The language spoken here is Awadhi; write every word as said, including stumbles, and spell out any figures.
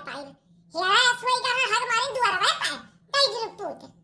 पाई। हेरा सोई कहाँ हग मारी दुआरवा पाए। कई दिन पूत।